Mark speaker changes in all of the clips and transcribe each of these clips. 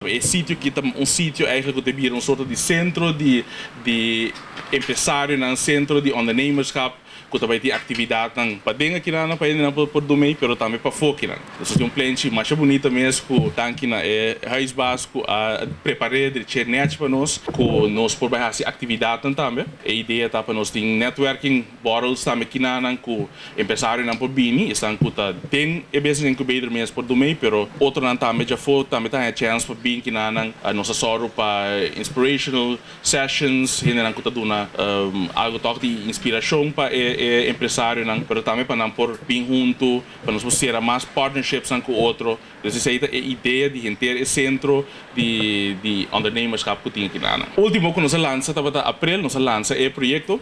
Speaker 1: E sitio aki ta un sitio eigenlijk ku ta bira un sorto di sentro di empresarionan, sentro di ondernemerschap, ku ta bai tin aktividatnan paden akinan pa hendenan por duna, pero tambe pafó akinan. Dus tin un plenchi masha bunita mes ku danki na e huisbaas ku a prepar'é drecha nèt pa nos, ku nos por bai hasi aktividatnan tambe. E idea ta pa nos tin networking borrels tambe akinan ku empresarionan por bini, esnan ku ta den e business incubator mes por duna, pero otronan tambe djafó tambe tin e chance pa bin akinan. Nos a sòru pa inspirational sessions, hendenan ku ta duna algu toch di inspirashon pa e empresarionan, pero tambe pa nan por bin huntu, pa nos sera mas partnerships ku otro. Dus esei ta e idea di henter e sentro di ondernemerschap ku tin akinan. Último ku nos a lansa tabata aprel, nos a lansa e proyekto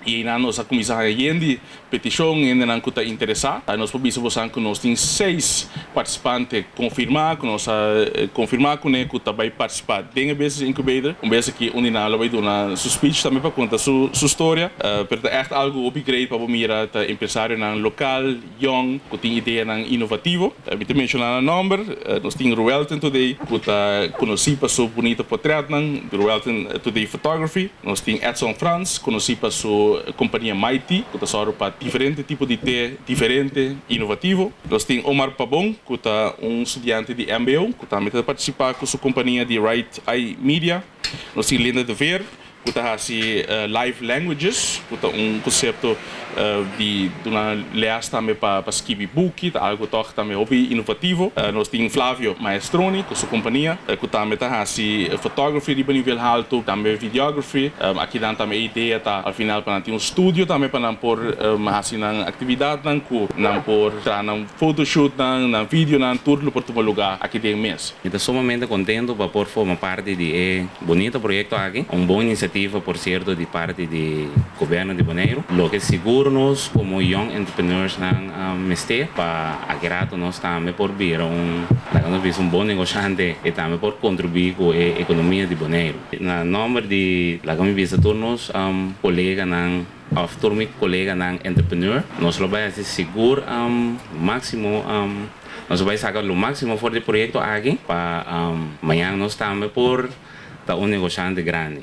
Speaker 1: i nos a kuminsá haña petishon, hendenan ku ta interesá. Nos por bisa ku nos tin seis partisipante konfirmá, ku nos a konfirmá kuné ku ta bai partisipá den e business incubator. Un bes aki un di nan lo bai duna su speech tambe pa konta su historia. Pero ta echt algu hopi great pa mira ta empresarionan lokal, young, ku tin ideanan inovativo. Mi ta menshoná nan nòmber. Nos tin Ruelton Today, ku ta konosí pa su bunita portretnan, Ruelton Today Photography. Nos tin Edson Frans, konosí pa su kompania Mighty, ku ta sòru pa diferente tipo di te, diferente, inovativo. Nos tin Omar Pabon, ku ta un studiante di MBO, ku tambe ta partisipá ku su kompania di Right Eye Media. Nos tin Linda de Veer, ku ta hasi live languages, ku ta un konsepto di duna lès tambe pa skirbi buki, ta algu toch tambe hopi inovativo. Nos tin Flavio Maestroni ku su kompania, ku tambe ta hasi photography di nivel altu, tambe videography. Akinan tambe e idea ta al final pa tin un studio tambe pa nan por hasi nan aktividatnan, ku nan por traha nan photoshoot nan, nan video nan, tur lo por tuma lugá aki den mes.
Speaker 2: Mi ta sumamente kontentu pa por forma parti di e bunita proyekto aki, un bon inisiativa, por sierto, di parti di gobièrnu di Boneiru. Loke sigur nos komo young entrepreneurs nan mester pa aki ratu nos tambe por bira un, laga nos bisa, un bon negoshante i tambe por kontribuí ku e ekonomia di Boneiru. Na nòmber di, laga mi bisa, tur nos koleganan òf tur mi koleganan entrepreneur, nos lo bai hasi sigur máksimo, nos bai saka lo máksimo for di e proyekto aki pa mañan nos tambe por ta un negoshante grandi.